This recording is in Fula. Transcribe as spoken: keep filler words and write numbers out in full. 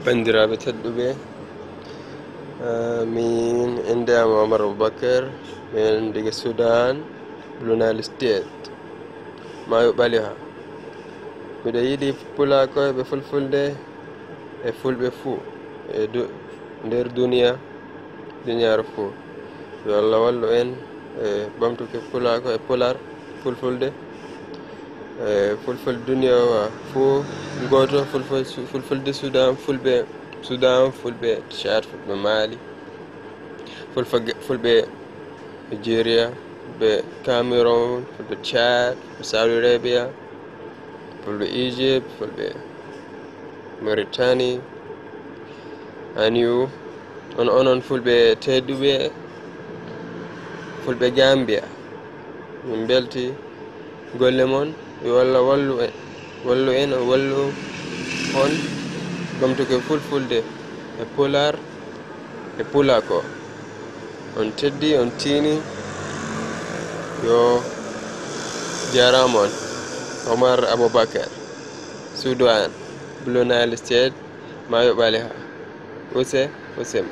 Banndiraaɓe tedduɓe, eh, min innde am Omar Abubakar, min diga Sudan, Blue Nile State, maayo ɓaleha. Miɗo yiɗi pulaakoyɓe fulfulde e fulɓe fuu e du-, nder duniya, duniyaaru fuu. Yo Allah wallu en e ɓamtuki pulaako e pular, fulfulde, e fulfulde duniya o fuu gooto, fulful-, fulfulde Sudan, fulɓe Sudan, fulɓe Tchad, fulɓe Mali, fulfulɓe, fulɓe Nigeria, fulɓe Cameroon, fulɓe Tchad, fulɓe Saudi Arabia, fulɓe Egypt, fulɓe Mauritanie, aniu, on, onon fulɓe tedduɓe, fulɓe Gambia. Min mbelti golle mon, yo Allah wallu en, wallu en, o wallu on, ɓamtuki fulfulde e pular e pulaako. On teddi, on tiini, yo jaaraama on. Omar Abubakar, Sudan, Blue Nile State, maayo ɓaleha. Use, use.